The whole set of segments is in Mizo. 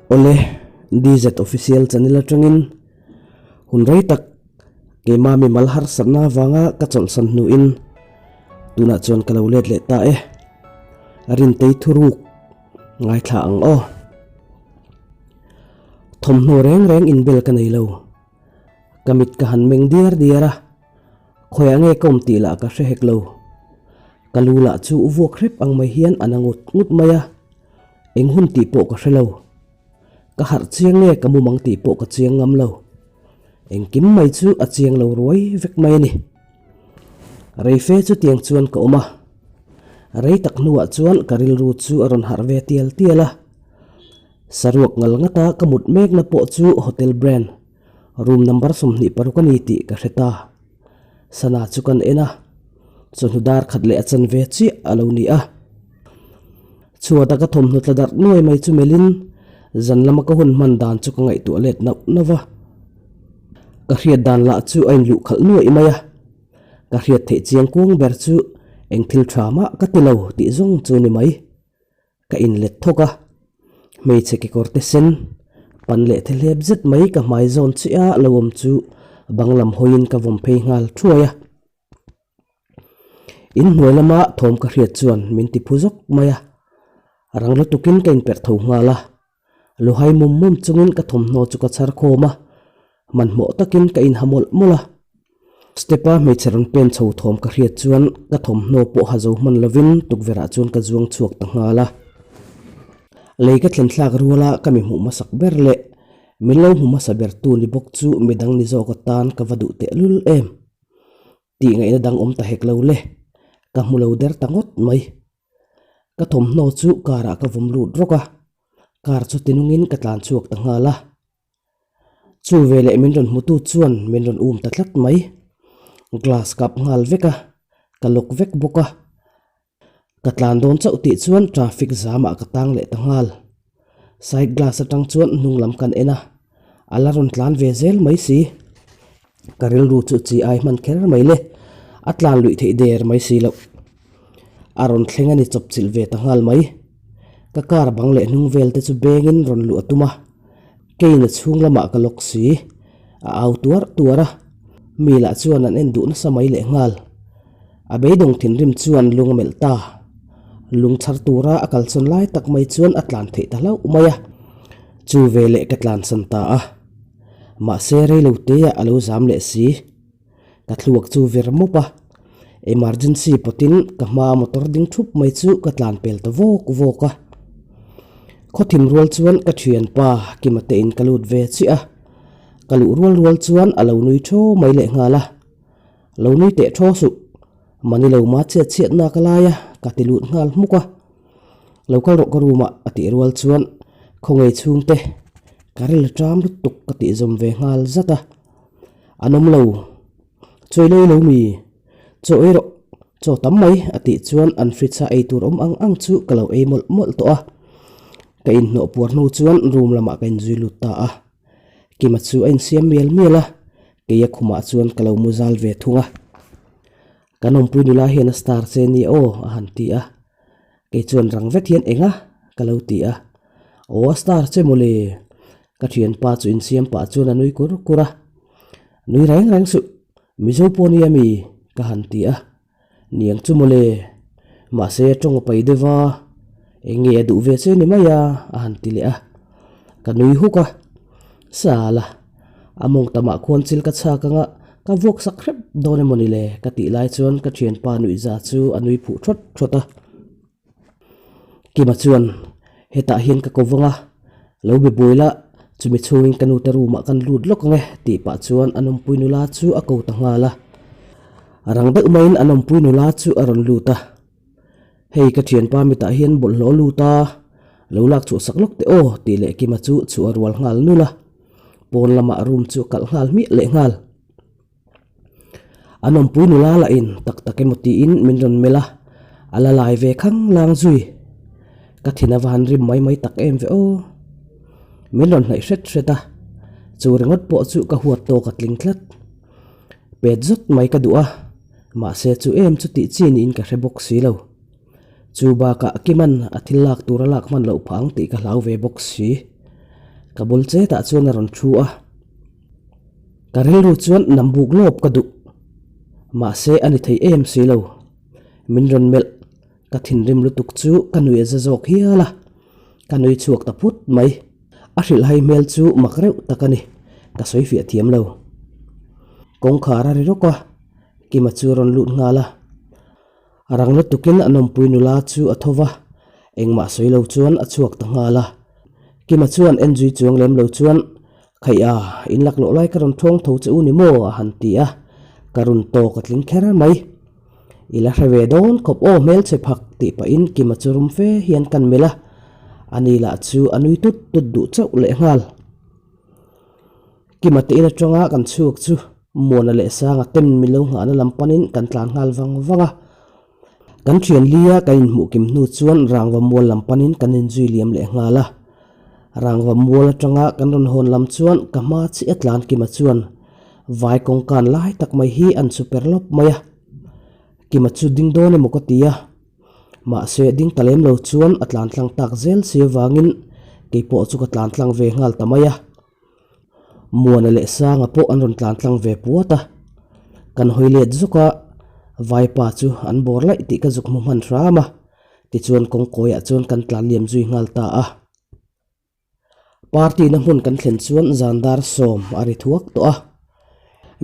Awle, DZ Official channel atangin hun rei tak keima mimal harsatna avanga ka chawlhsan hnuin tunah chuan ka lo let leh ta e. Rintei thuruk ngaithla ang aw. Thawmhnaw reng reng inbel ka nei lo. Ka mit ka han meng diar diar a, khawiah nge ka awm tih lah ka hre hek lo. Ka lu lah chu vuak hrep ang mai hian a na ngut ngut mai a, eng hun tih pawh ka hre lo. Ka harh chiang nge ka mumang tih pawh ka chiang ngam lo. Engkim mai chu a chiang lo ruai vek mai a ni. Reife chutiang chuan ka awm a, rei tak hnuah chuan ka rilru chu a rawn harh ve tial tial a. Saruak ngal ngata ka mut mekna pawh chu hotel brand room number 26 a ni tih ka hre ta. Sana chu kan en a, chawhnu dar khat leh a chanve chiah a lo ni a. Chhuata ka thawmhnaw tla darh nuai mai chu melhin zan lama ka hun hman dan chu ka ngaihtuah let nauh nauh va. Ka hriat dan lah chu a inluh khalh nuaih mai a, ka hriat theih chiang kuang ber chu eng thil tha mah ka ti lo tih zawng chu ni mai. Ka inlet thawk a, hmeichhe kekawr te sen pan leh thelep zet mai ka hmai zawn chiah a lo awm chu bang lam hawiin ka vawm phei nghal thuai a. In hnuai lama thawm ka hriat chuan min ti phu zawk mai a, rang lutukin ka inperh tho nghal a. Luhai mum mum chungin ka thawmhnaw chu ka chhar khawm a, hmanhmawh takin ka inha mawlh mawlh a. Step-a hmeichhe rawn pen chho thawm ka hriat chuan ka thawmhnaw pawh ha zo hman lovin tukverhah chuan ka zuang chhuak ta nghal a. Lei ka thlen thlak ruala ka mi hmuh hmasak ber leh min lo hmu hmasa bertu ni bawk chu midang ni zawk atan ka va duh tehlul em. Tih ngaihna dang awm ta hek lo le, ka hmu lo der ta ngawt mai. Ka thawmhnaw chu car ah ka vawm lut rawk a, car chu tinungin ka tlan chhuak ta nghal a. Chu veleh min rawn hmutu chuan min rawn um ta tlat mai. Glass kap nghal vek a, ka lock vek bawk a. Ka tlan dawn chauh tih chuan traffic zam ah ka tang leh ta nghal. Side glass atang chuan hnung lam kan en a, a la rawn tlan ve zel mai si. Ka rilru chu chi ai hman kher mai le, a tlan luih theih der mai si loh. A rawn thleng a ni chawp chilh ve ta nghal mai. Ka car bang leh hnung vel te chu bengin rawn luh a tum a, kein a chhung lamah ka lawk si. A au tuar tuar a, mi lah chuan an en duh nasa mai leh nghal. A beidawng thinrim chuan lung a melh ta. Lung chhar tura a kalsawn lai tak mai chuan a tlan theih ta hlauh mai a, chu veleh ka tlansan ta a. Mahse reilo teah a lo zam leh si. Ka thluak chu vir mawp a, emergency pawtin ka hmaa motor ding thup mai chu ka tlan pel ta vawk vawk a. Khawthim rual chuan ka thianpa Kima te in ka lut ve chiah a, ka luh rual rual chuan a lo nui thaw mai leh nghal a. Lo nui teh thaw suh, mani lo ma chhiat chhiat nak a lai a, ka ti lut nghal hmuk a. Lo kal rawh ka room ah a tih rual chuan khawngei chhungte ka ril a ṭam lutuk ka tih zawm ve nghal zat a. An awm lo, chawi lei lo mi, chaw ei rawh, chaw tam mai a tih chuan an fridge a ei tur awm ang ang chu ka lo ei mawlh mawlh tawh a. Ka inhnawh puar hnu chuan room lamah ka inzui lut ta a. Kima chu a insiam mial mial a, keia khumah chuan ka lo mu zal ve thung a. Kan awmpui nula hian a star che ni aw a han ti a, kei chuan rang vet hian eng a ka lo ti a, aw a star che mawle ka thianpa chu insiam pah chuan a nui kur kur a, nui reng reng suh Mizo pawh nia mi ka han ti a. Niang chu mawle, mahse a tawng a pai deuh va, eng nge a duh ve che ni mai a, a han ti leh a. Ka nui huk a, Sala, a mawng tamah khuan chil ka chhak anga ka vuak sak hrep dawn emaw ni le ka tih lai chuan ka thianpa nuihza chu a nui phuh thawt thawt a. Kima chuan, Hetah hian ka ko vang a, lo be buai la, chumi chhungin ka nute room ah kan lut lawk ang e, tih pah chuan a nawmpui nula chu a ko ta nghal a. A rang deuh maiin a nawmpui nula chu a rawn lut a. Hei ka thianpa mitah hian bawlhhlawh a lut a, lo lak chhuah sak lawk teh aw, tih leh Kima chu chhuah a rual nghal nul a. Pawn lamah room chu a kalh nghal hmiah leh nghal. An awmpui nula lah in tak tak emaw tiin min rawn melh a, a la lai ve khang lang zui. Ka thin a va han rim mai mai tak em ve aw. Min rawn hnaih hret hret a, chu ringawt pawh chu ka huat tawk a tling tlat. Pet zawt mai ka duh a, mahse chu em chu tih chi niin ka hre bawk si lo. Chu bakah Kiman a thil lak tur a lak hman loh phah ang tih ka hlau ve bawk si. Ka bul chetah chuan a rawn thu a. Ka rilru chuan nam buk lawp ka duh. Mahse a ni thei em si lo. Min rawn melh. Ka thinrim lutuk chu ka nui a za zawk hial a. Ka nui chhuak ta phut mai. A hrilhhai hmel chu mak reuh tak a ni. Ka sawi fiah thiam lo. Kawngkhar a ri rawk a, Kima chu a rawn lut nghal a. A rang lutukin a nawmpui nula chu a tho va, engmah sawi lo chuan a chhuak ta nghal a. Kima chuan en zui chuang lem lo chuan, Khaih a, in laklawh lai ka rawn thawng tho che u ni maw? a han ti a, ka run tawk a tling kher mai. I la hre ve dawn khawp aw hmelchhe phak tih pahin Kima chu rum fe hian kan melh a, ani lah chu a nui tut tut duh chauh lehnghal. Kima te in atanga kan chhuak chu Muana leh Sanga ten min lo nghahna lam panin kan tlan nghal vang vang a. Kan thian lia kan inhmuh kim hnu chuan Rangva mual lam panin kan inzui liam leh nghal a. Rangva mual atanga kan rawn hawn lam chuan ka hma chiah tlan Kima chuan vai kawngkan lai tak mai hi an su per lawp mai a. Kima chu ding dawn emaw ka ti a. Mahse ding ta lem lo chuan a tlan tlang tak zel si avangin keipawh chu ka tlan tlang ve nghal ta mai a. Muana leh Sanga pawh an rawn tlan tlang ve puat a, kan hawi let zuk a, Vaipa chu an bawr laih tih ka zuk hmu hman hram a, tichuan kawngkawiah chuan kan tlan liam zui nghal ta a. Party na hmun kan thlen chuan zan dar sawm a ri thuak tawh a,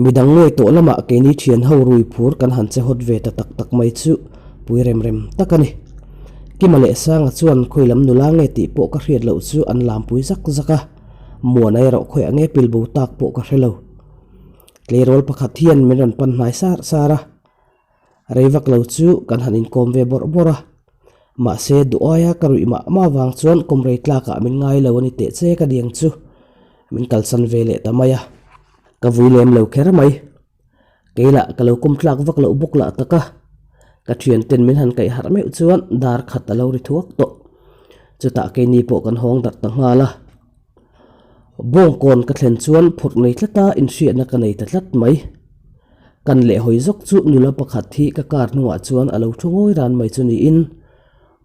Midang ngawi tawh lamah keini thian ho rui phur kan han che hawt ve ta tak tak mai chu pui rem rem tak a ni. Kima leh Sanga chuan khawi lam nula nge tih pawh ka hriat loh chu an lampui zak zak a, Muana erawh khawiah nge pilbo tak pawh ka hre lo. Tleirawl pakhat hian min rawn pan hnai sar sar a, Rei vak lo chu kan han inkawm ve bawrh bawrh a, mahse duh aia ka ruih mah mah vang chuan kawm rei tlakah min ngai lo a ni teh che ka diang chu min kalsan ve leh ta mai a, ka vui lem lo kher mai. Kei lah ka lo kawm tlak vak loh bawk lah tak a, ka thianten min han kaih harh meuh chuan dar khat a lo ri thuak tawh. Chutah keini pawh kan hawng darh ta nghal a. Bawngkawn ka thlen chuan phurh nei tlata inhriatna ka nei ta tlat mai. Kan lehhawi zawk chu nula pakhat hi ka car hnungah chuan a lo thu ngawi ran mai chu niin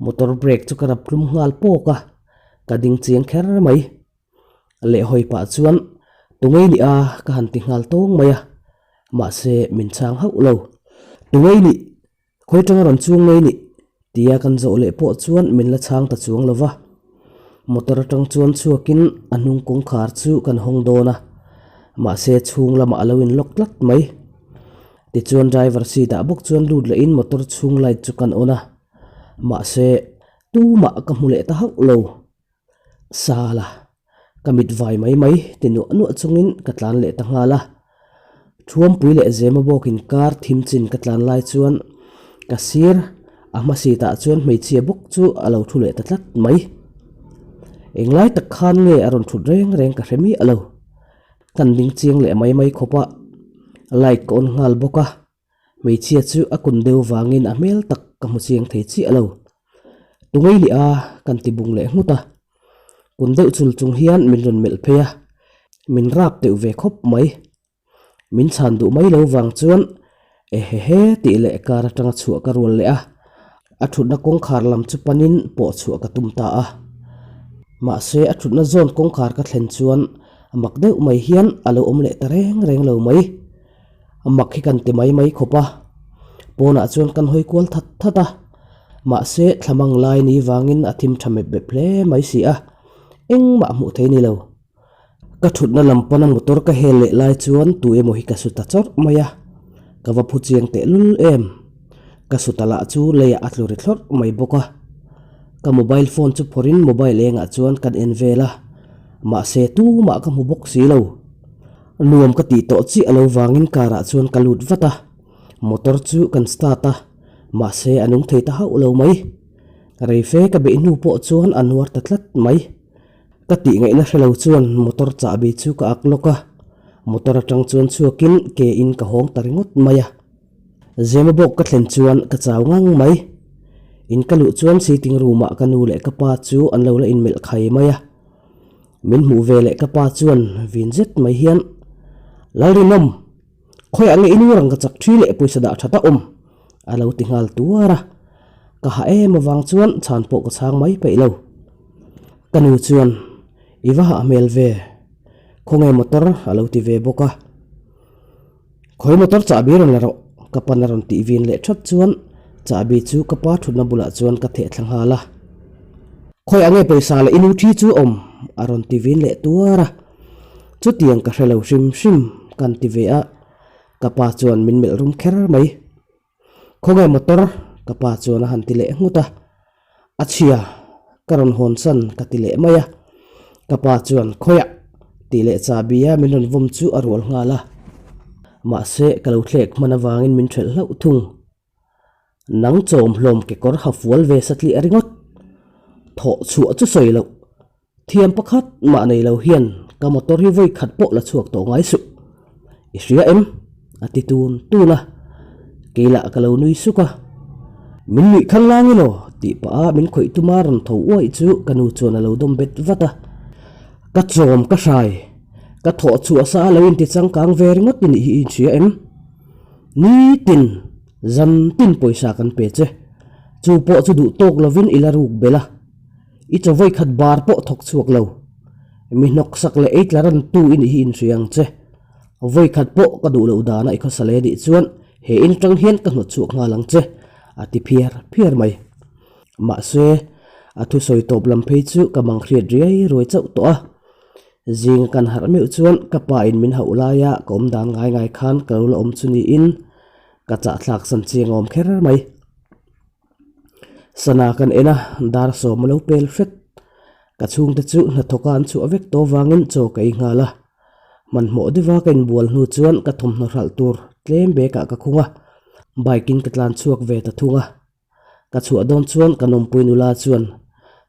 motor brake chu ka rap tlum nghal pawk a, ka ding chiang kher mai. Lehhawi pah chuan Tungei nih a ka han ti nghal tawng mai a, mahse min chhang hauh lo. Tungei nih Khawi tanga rawn chuang ngei nih? tia kan zawh leh pawh chuan min la chhang ta chuang lo va. Motor atang chuan chhuakin a hnung kawngkhar chu kan hawng dawn a, mahse chhung lamah a lo in lock tlat mai. Tichuan driver seat ah bawk chuan lut lehin motor chhung light chu kan on a, mahse tumah ka hmu leh ta hauh lo. Sala, ka mit vai mai mai ti nuah nuah chungin ka tlan leh ta nghal a. Thuampui leh Zema bawkin kar thim chin ka tlan lai chuan ka sir a hma seat-ah chuan hmeichhia bawk chu a lo thu leh ta tlat mai. Englai tak khan nge a rawn thut reng reng ka hre miah lo. Kan ding chiang leh mai mai khawp a, light ka on nghal bawk a. Hmeichhia chu a kun deuh vangin a hmel tak ka hmu chiang thei chiah lo. Tungei nih a kan ti bung leh nghut a. Kun deuh chul chung hian min rawn melh phei a, min rap deuh ve khawp mai. Min chhan duh mai lo vang chuan ehehe tih leh kar atanga chhuah ka rual leh a, a thutna kawngkhar lam chu panin pawh chhuah ka tum ta a. Mahse a thutna zawn kawngkhar ka thlen chuan mak deuh mai hian a lo awm leh ta reng reng lo mai. A mak hi kan ti mai mai khawp a, pawnah chuan kan hawi kual that that a, mahse thlamang lai ni vangin a thim tha mep mep hle mai si a, engmah hmuh thei ni lo. Ka thutna lam pana motor ka hel leh lai chuan tu emaw hi ka su ta chawrh mai a, ka va phu chiang tehlul em. Ka su ta lah chu leiah a tlu ri thlawrh mai bawk a, ka mobile phone chu phawrhin mobile engah chuan kan en vel a, mahse tumah ka hmu bawk si lo. Nuam ka tih tawh chiah lo vangin car ah chuan ka lut vat a, motor chu kan start a, mahse a nung thei ta hauh lo mai. Reife ka beih hnu pawh chuan a nuar ta tlat mai. Ka tih ngaihna hre lo chuan motor chahbi chu ka ak lawk a, motor atang chuan chhuakin ke in ka hawng ta ringawt mai a. Zema bawk ka thlen chuan ka chau ngang mai. In ka luh chuan sitting room ah ka nu leh ka pa chu an lo la inmelh khai mai a. Min hmuh ve leh ka pa chuan vin zet mai hian, Lalrinawm, khawiah nge i nu rang ka chak thi leh pawisa dah that a awm? a lo ti nghal tuar a. Ka ha em avang chuan chhan pawh ka chhang mai peih lo. Ka nu chuan, I va hah hmel ve, khawnge motor a lo ti ve bawk a. Khawi motor chahbi rawn la rawh, ka pan a rawn tih vin leh that chuan chahbi chu ka pa thutna bulah chuan ka theh thla nghal a. Khawi ange pawisa leh i nu thi chu awm a rawn ti vin leh tuar a. Chutiang ka hre lo hrim hrim kan ti ve a, ka pa chuan min melh rum kher mai. Khawnge motor? Ka pa chuan a han ti leh nghut a. A chhia, ka rawn hawn san ka ti leh mai a. Ka pa chuan khawiah tih leh chahbi a min rawn vawm chu a rual nghal a. Mahse ka lo thlek hman avangin min ṭhelh hlauh thung. Nang chawm hlawm kekawr ha fual ve satliah ringawt. Thawh chhuah chu sawi loh. Thiam pakhat mah nei lo hian ka motor hi vawi khat pawh la chhuak tawh ngai suh. I hria em? A ti tun tun a. Kei lah ka lo nui suk a. Min nuih khang lang elaw? Tih pah a min khawih tuma rawn tho uaih chu ka nu chuan a lo dawm bet vat a. Ka chawm ka hrai. Ka thawh chhuah sa a lo inti changkang ve ringawt i nih hi i inhria em? Nitin, zan tin pawisa kan pe che. Chu pawh chu duh tawk lovin i la ruk belh a. I chaw vawi khat bar pawh thawk chhuak lo. Mi hnawksak leh ei tla ran tu i nih hi inhria ang che. Vawi khat pawh ka duh loh dana i khawsa leh nih chuan he in atang hian ka hnawt chhuak nghal ang che, a ti phiar phiar mai. Mahse, a thusawi tawp lam phei chu ka mang hriat riai ruai chauh tawh a. Zing kan harh meuh chuan ka pa in min hauh laia ka awm dan ngai ngai khan ka lo la awm chu niin ka chahthlak san chiang a awm kher mai. Sana kan en a, dar sawm a lo pel hret. Ka chhungte chu hnathawka an chhuah vek tawh avangin chaw ka ei nghal a. Hmanhmawh deuha ka inbual hnu chuan ka thawmhnaw hralh tur tlem bekah ka khung a, bike in ka tlan chhuak ve ta thung a. Ka chhuah dawn chuan ka nawmpui nula chuan,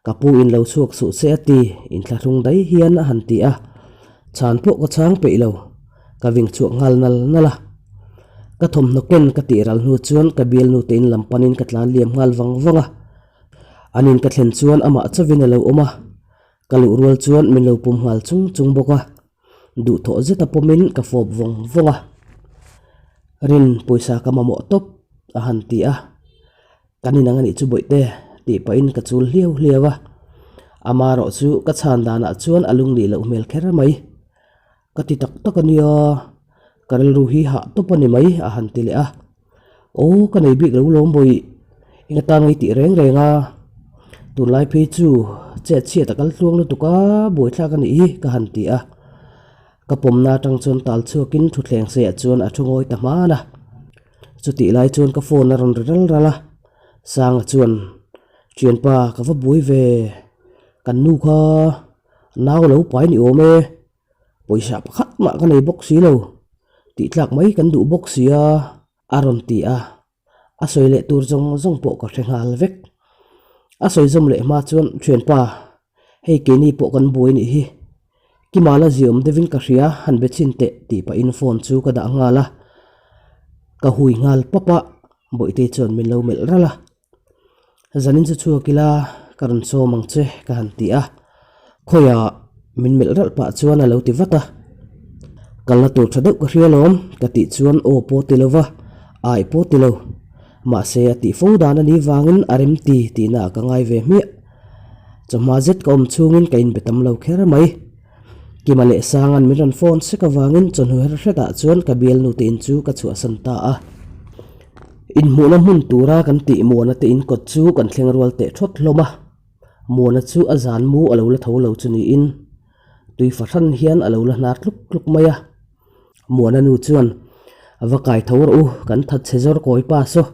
Ka pu in lo chhuak suh che a ti, inthlahrung daih hian a han ti a. Chhan pawh ka chhang peih lo, ka ving chhuak nghal nal nal a. Ka thawmhnaw ken ka tih ral hnu chuan ka bialnu te in lam panin ka tlan liam nghal vang vang a. An in ka thlen chuan amah chauhin a lo awm a, ka luh rual chuan min lo pum nghal chung chung bawk a. Duhthawh zeta pawmin ka fawp vawng vawng a. Rin pawisa ka mamawh tawp a han ti a. Kan inang anih chu bawihte tih pahin ka chul hliau hliau a. Amarawh chu ka chhan danah chuan a lung nih loh hmel kher mai. Ka ti tak tak a nia, ka rilru hi hah tawp a ni mai a han ti leh a. Aw ka nei bik lo lawm bawih, eng atan ngei tih reng reng a. Tunlai phei chu chet chhiat a kal tluang lutuk a, buaithlak a nih hi ka han ti a. Ka pawmna atang chuan tal chhuakin thutthleng seiah chuan a thu ngawi ta hman a. Chutih lai chuan ka phone a rawn ri ral ral a, Sanga chuan, Thianpa ka va buai ve, kan nu kha nau lo pai ni awm e, pawisa pakhat mah ka nei bawk si lo, tih tlak mai kan duh bawk si a, a rawn ti a, a sawi leh tur zawng zawng pawh ka hre nghal vek. A sawi zawm leh hma chuan, Thianpa, hei keini pawh kan buai nih hi, Kimala ziawm deuhin ka hria, han be chhin teh tih pahin phone chu ka dah nghal a, ka hui nghal pap a, Bawihtei chuan min lo melh ralh a. Zanin chu chhuak ila ka rawn sawm ang che ka han ti a, khawiah min melh ralh pah chuan a lo ti vat a. Kalna tur tha deuh ka hria lawm ka tih chuan aw pawh ti lova, ai pawh ti lo. Mahse a tih fo dan a nih vangin a rem ti tihna ah ka ngai ve hmiah. Chawhma zet ka awm chhungin ka inbe tam lo kher mai. Kima leh Sanga'n min rawn phone sek avangin chawhnu her hretah chuan ka bialnu te in chu ka chhuahsan ta a. Inhmuhna hmun tura kan tih Muana te in kawt chu kan thleng rual teh thawt hlawm a. Muana chu a zan mu a lo la tho lo chu niin tui fahran hian a lo la hnar tluk tluk mai a. Muana nu chuan, Va kai tho rawh u, kan that chhe zawr kawi pa saw.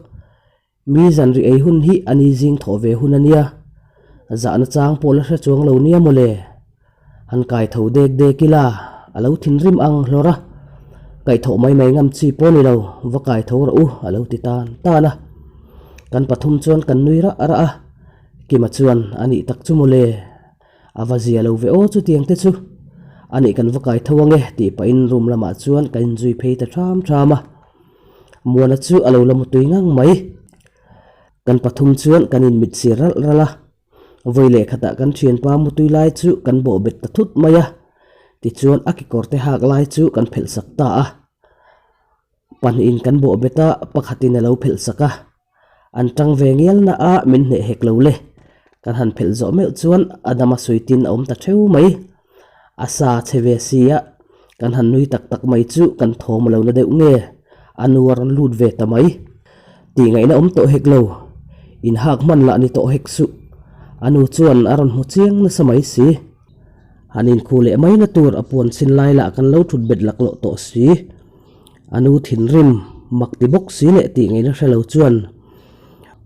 Mi zanri ei hun hi a ni zing thawh ve hun a nia, zahna chang pawh la hre chuang lo nia mawle. Han kai tho dek dek ila, a lo thinrim ang hlawr a, kaihthawh mai mai ngam chi pawh ni lo, va kai tho rawh u a lo ti tan tan a. Kan pathum chuan kan nui rah rah a, Kima chuan a nih tak chu mawle, a va zia lo ve aw chutiang te chu, a nih kan va kai tho ange tih pahin room lamah chuan kan inzui phei ta ṭham ṭham a. Muana chu a lo la mutui ngang mai. Kan pathum chuan kan inmit sir ralh ralh a, vawi leh khatah kan thianpa mutui lai chu kan bawh bet ta thut mai a, tichuan a kekawr te hak lai chu kan phelh sak ta a. Pahnihin kan bawh bet a, pakhatin a lo phelh sak a. An tang ve ngial na a, min hneh hek lo le. Kan han phelh zawh meuh chuan a dama suitin a awm ta theu mai. A sa chhe ve si a, kan han nui tak tak mai chu kan thawm lo na deuh nge, a nu a rawn lut ve ta mai. Tih ngaihna awm tawh hek lo, inhak hman lah ni tawh hek suh. A nu chuan a rawn hmu chiang nasa mai si. Han inkhu leh mai na tur a puan chhin lai lah kan lo thut bet laklawh tawh si. A nu thinrim mak ti bawk si leh tih ngaihna hre lo chuan,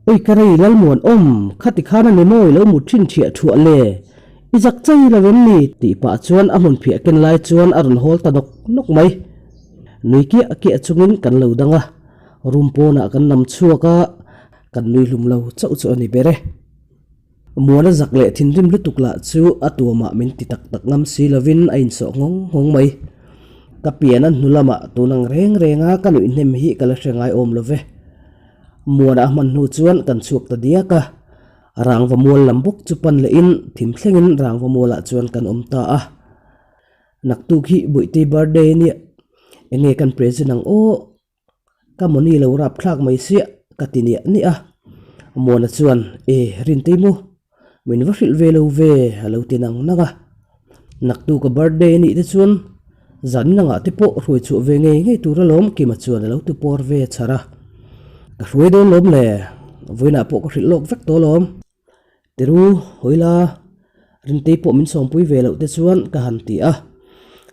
Oi ka rei Lalmuan awm, khati khan a ni maw i lo mut thin thiah thuah le, i zak chei lo em ni? tih pah chuan a hmun phiah ken lai chuan a rawn hawl ta nawk nawk mai. Nui kiah kiah chungin kan lo dang a, room pawnah kan nam chhuak a, kan nui hlum lo chauh chu a ni ber e. Muana zak leh thinrim lutuk lah chu a tuamah min ti tak tak ngam si lovin a insawh nghawng nghawng mai. Ka pian a hnu lamah tun ang reng renga ka nuih hnem hi ka la hre ngai awm lo ve. Muana a hman hnu chuan kan chhuak ta diak a, rangva mual lam bawk chu pan lehin thim thlengin rangva mualah chuan kan awm ta a. Naktuk hi Buihtei birthday ania, enge kan present ang aw? Ka mawni lo rap thlak mai siah ka ti niah niah a. Muana chuan, E, Rintei maw? Min va hrilh ve lo ve, a lo ti nang nang a. Naktuka birthday a nih te chuan zan nangah te pawh hruai chhuah ve ngei ngei tur alawm Kima chuan a lo ti pawr ve chhar a. Ka hruai dawn lawm le, vawiinah pawh ka hrilh lawk vek tawh alawm. Tiru, hawila, Rintei pawh min sawmpui ve loh te chuan ka han ti a.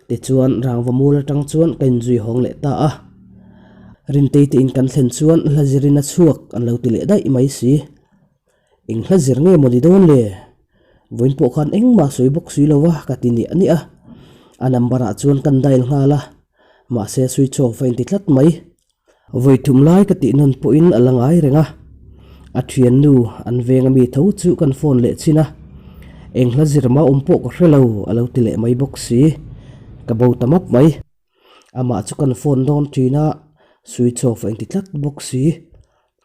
Tichuan, rangva mual atang chuan ka inzui hawng leh ta a. Rintei te in kan thlen chuan hla zirin a chhuak an lo ti leh daih mai si. Eng hla zir nge maw ni dawn le? Vawiin pawh khan engmah sawi bawk si lo va ka ti niah niah a. A number ah chuan kan dial nghal a, mahse switch off a inti tlat mai. Vawi thum lai ka tih nawn pawhin a la ngai reng a, a thiannu an veng ami tho chu kan phone leh chin a, eng hla zir mah awm pawh ka hre lo a lo ti leh mai bawk si, ka bo ta map mai. Amah chu kan phone dawn thin a, switch off a inti tlat bawk si,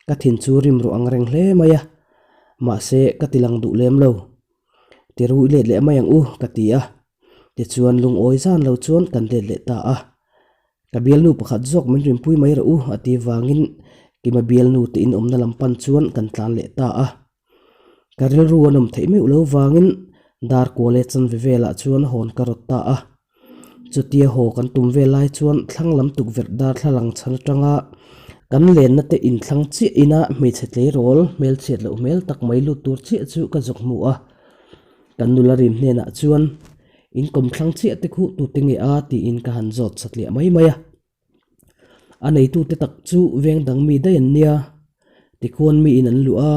ka thin chu rim ruah ang reng hle mai a, mahse ka ti lang duh lem lo. Ti rui let leh mai ang u ka ti a, tichuan lungawi zan lo chuan kan let leh ta a. Ka bialnu pakhat zawk min rinpui mai rawh u a ti vangin Kima bialnu te inawmna lam pan chuan kan tlan leh ta a. Ka rilru a nawm theih meuh lo vangin dar kual leh chanve velah chuan hawn ka rawt ta a. Chutia haw kan tum vel lai chuan thlang lam tukverh darthlalang chhan atanga kan lenna te inthlang chiah ina hmeichhe tleirawl hmelchhiat loh hmel tak mai lut tur chiah chu ka zawk hmu a. Kan nula rim hnenah chuan In kawmthlang chiah te khuh tute nge a tiin ka han zawt satliah mai mai a. A neitute tak chu veng dang mi daih an nia, tikhuan miin an luh a,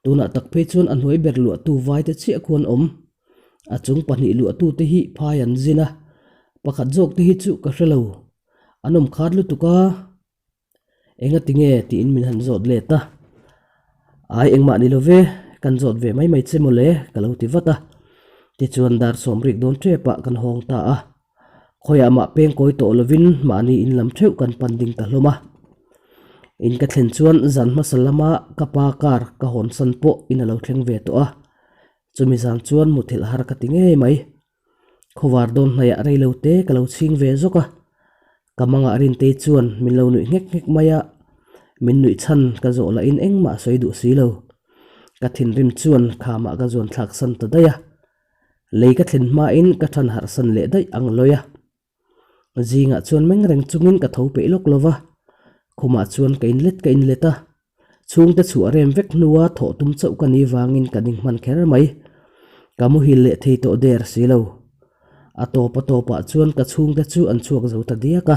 tunah tak phei chuan a hnuai ber luahtu vaite chiah khuan awm. A chung pahnih luahtute hi phai an zin a, pakhat zawk te hi chu ka hre lo, an awm khat lutuk a. Engati nge tiin min han zawt let a, Ai engmah ni lo ve, kan zawt ve mai mai che maw le ka lo ti vat a. Tichuan dar sawm rik dawn tep ah kan hawng ta a, khawiah mah peng kawi tawh lovin mahni in lam theuh kan pan ding ta hlawm a. In ka thlen chuan zan hmasa lama ka pa car ka hawn san pawh in a lo thleng ve tawh a, chumi zan chuan muthilh har ka ti ngei mai. Khawvar dawn hnaiah rei lo te ka lo chhing ve zawk a, ka mangah Rintei chuan min lo nuih nghek nghek mai a, min nuih chhan ka zawh lahin engmah a sawi duh si lo. Ka thinrim chuan khamah ka zuan thlak san ta daih a, lei ka thlen hmain ka than harh san leh daih ang lawi a. Zingah chuan meng reng chungin ka tho peih lawk lo va, khumah chuan ka inlet ka inlet a, chhungte chhuah rem vek hnua thawh tum chauh ka nih vangin ka ding hman kher mai. Ka muhil leh thei tawh der si lo. A tawp a tawpah chuan ka chhungte chu an chhuak zo ta diak a.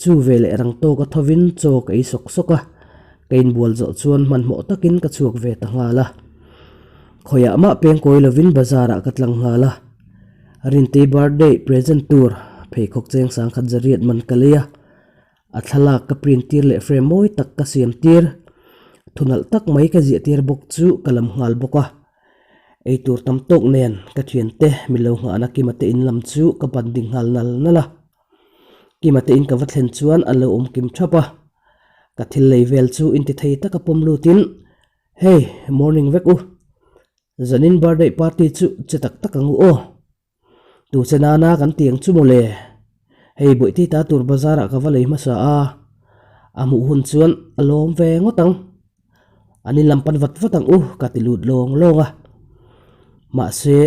Chu ve leh rang tawka thovin chaw ka ei sawk sawk a, ka inbual zawh chuan hmanhmawh takin ka chhuak ve ta nghal a. Khawiah mah peng kawi lovin bazar-ah ka tlang nghal a. Rintei birthday present tur pheikhawk cheng sangkhat zariat man ka lei a, a thlalak ka print tir leh frame mawi tak ka siam tir, thunalh tak mai ka ziah tir bawk chu ka lam nghal bawk a. Eitur tam tawk nen ka thiante min lo nghahna Kima te in lam chu ka ban ding nghal nal nal a. Kima te in ka va thlen chuan an lo awm kim thap a, ka thil lei vel chu intithei taka pawm lutin, Hey, morning vek u. Zanin birthday party chu che tak tak ang u aw. Tu che nana kan ti ang chu mawle. Hei Bawihti ta tur bazar ah ka va lei hmasa a, a hmuh hun chuan a lawm ve ngawt ang. An in lam pan vat vat ang u ka ti lut lawng lawng a. Mahse.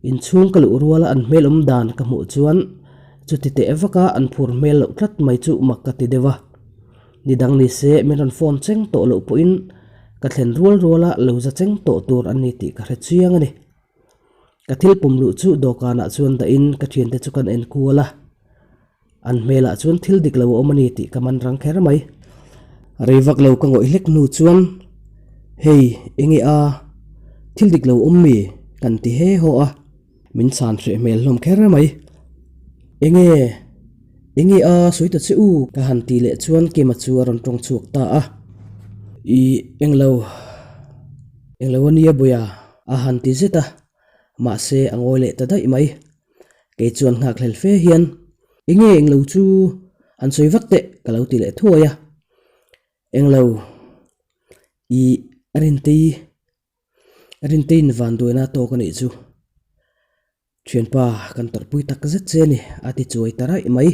Inchhung ka luh ruala an hmel awm dan ka hmuh chuan chuti teh vaka an phur hmel loh tlat mai chu mak ka ti deuh a. Ni dang ni se min rawn phone cheng tawh loh pawhin ka thlen rual ruala lo za cheng tawh tur an ni tih ka hre chiang a ni. Ka thil pum luh chu dawhkanah chuan dahin ka thiante chu kan en kual a. An hmelah chuan thil dik lo a awm a ni tih ka man rang kher mai. Rei vak lo ka ngawih hlek hnu chuan, Hei, enge a? Thil dik lo awm mi? kan ti he haw a. Min chhan hreh hmel hlawm kher mai. Enge? Enge a sawi ta che u? Ka han ti leh chuan Kima chu a rawn tawng chhuak ta a. Ih, englo. Englo a nia Buia, a han ti zet a. Mahse, a ngawi leh ta daih mai. Kei chuan nghakhlel fe hian, Enge englo chu han sawi vat teh ka lo ti leh thuai a. Englo, ih Rintei, Rinteiin vanduaina tawk a nih chu. Thianpa kan tawrhpui tak zet che a ni a ti chuai ta raih mai.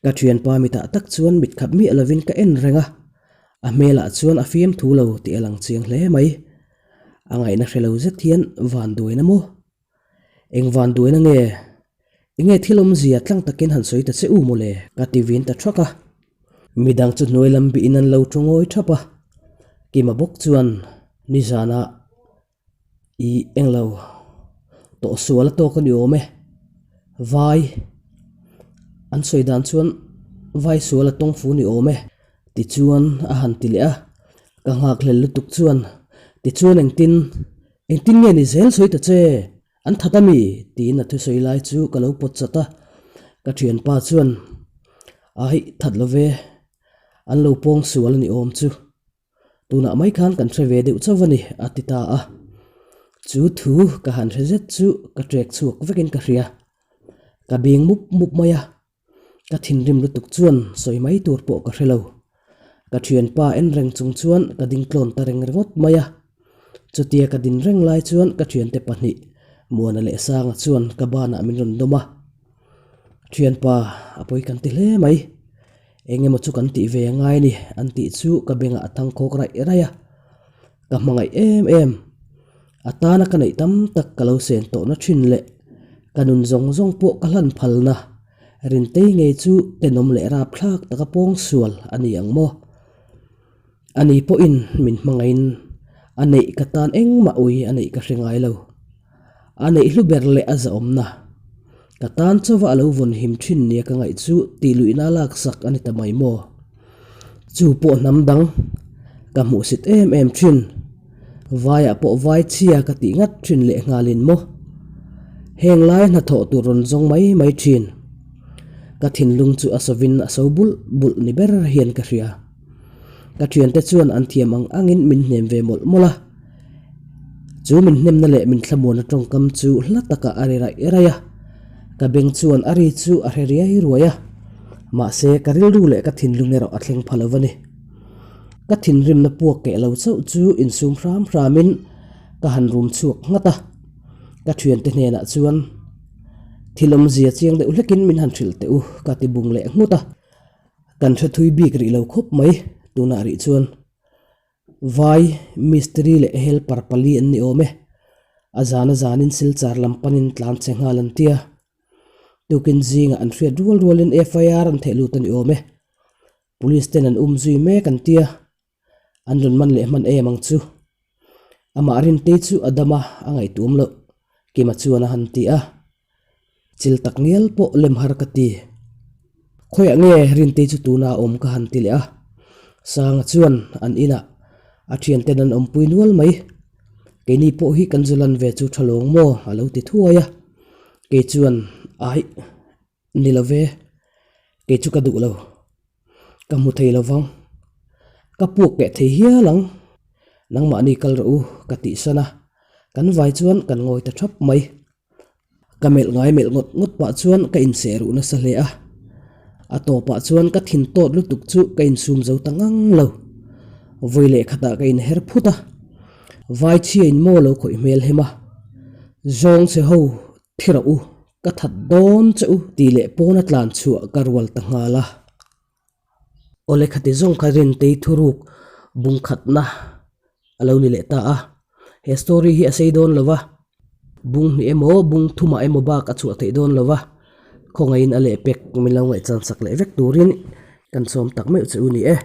Ka thianpa mitah tak chuan mit khat miah lovin ka en reng a, a hmelah chuan a fiam thu lo tih a lang chiang hle mai. A ngaihna hre lo zet hian vanduaina maw? Eng van duaina nge? Enge thil awmzia tlang takin han sawi ta che u mawle? Ka ti vin ta thak a. Midang chu hnuai lam bihin an lo thu ngawi thap a. Kima bawk chuan nizanah i englo tawh sual a tawk a ni awm e. Vai an sawi dan chuan vai sual a tawng fu ni awm e. Tichuan a han ti leh a. Ka nghakhlel lutuk chuan tichuan engtin Engtin nge ni zel sawi ta che? An that a mi? tiin a thusawi lai chu ka lo pawt chat a. Ka thianpa chuan, Aih, that lo ve. An lo pawng sual a ni awm chu. Tunah mai khan kan hre ve deuh chauh a ni, a ti ta a. Chu thu ka han hre zet chu ka trek chhuak vekin ka hria. Ka bing mup mup mai a. Ka thinrim lutuk chuan sawi mai tur pawh ka hre lo. Ka thianpa en reng chung chuan ka ding tlawn ta reng ringawt mai a. Chutia ka din reng lai chuan ka thiante pahnih, Muana leh Sanga chuan ka banah min rawn dawm a. Thianpa, a pawi kan ti hle mai. Eng emaw chu kan tih ve a ngai a ni, an tih chu ka bengah a thangkhawk raih raih a. Ka hmangaih em em. A tana ka neih tam tak ka lo sen tawhna thin leh ka nun zawng zawng pawh ka hlan phalna Rintei ngei chu tenawm leh rapthlak taka pawng sual a ni ang maw? Ani pawhin min hmangaihin a neih ka tan engmah ui a neih ka hre ngai lo. A neih hlu ber leh a zahawmna ka tan chauva a lo vawn him thin nia ka ngaih chu tih luihna laksak a ni ta mai maw? Chu pawh hnam dang ka hmuhsit em em thin. Vaiah pawh vai chhia ka tih ngat thin leh nghalin maw? Heng lai hnathawh tur rawn zawng mai mai thin. Ka thinlung chu a sawvin a so bulh bulh ni ber hian ka hria. Ka thiante chuan an thiam ang angin min hnem ve mawlh mawlh a. Chu min hnemna leh min thlamuanna tawngkam chu hla takah a ri raih raih a. Ka beng chuan a ri chu a hre riai ruai a. Mahse, ka rilru leh ka thinlung erawh a thleng pha lo a ni. Ka thinrimna puak keh lo chauh chu insum hram hramin ka han rum chhuak nghat a. Ka thiante hnenah chuan thil awmzia chiang deuh hlekin min han hrilh teh u ka ti bung leh nghut a. Kan hre thui bik rih lo khawp mai tunah rih chuan Vai, mistiri leh helper pali an ni awm e. A zan a zanin Silchar lam panin tlan che nghal an tia. Tukin zingah an hriat rual rualin FIR an theh lut a ni awm e. Police ten an um zui mek an tia. An rawn man leh hman em ang chu. Amah Rintei chu a dam a, a ngaihtuam loh. Kima chuan a han ti a. Chil tak ngial pawh lem har ka ti. Khawiah nge Rintei chu tuna a awm ka han ti leh a. Sanga chuan an inah a thianten an awmpui nual mai. Keini pawh hi kan zu lan ve chu tha lawng maw a lo ti thuai a. Kei chuan aih ni lo ve, kei chu ka duh lo. Ka hmu thei lo vang. Ka puak keh thei hial ang. Nangmahni kal rawh u ka tihsan a. Kan vai chuan kan ngawi ta thap mai. Ka melh ngai melh ngawt ngawt pah chuan ka inseh ruh nasa hle a. A tawpah chuan ka thin tawt lutuk chu ka insum zo ta ngang lo. Vawi leh khatah ka inher phut a. Vai chhiain maw lo khawih hmel hem a. Zawng che ho thi rawh u, ka that dawn che u tih leh pawna tlan chhuah ka rual ta nghal a. Awle khati zawng kha Rintei thuruk bung khatna a lo ni leh ta a. He story hi a sei dawn lo va. Bung hnih emaw bung thumah emaw bak a chhuah theih dawn lo va, khawngaihin a lehpek min lo ngaihchan sak leh vek turin kan sawm tak meuh che u ni e.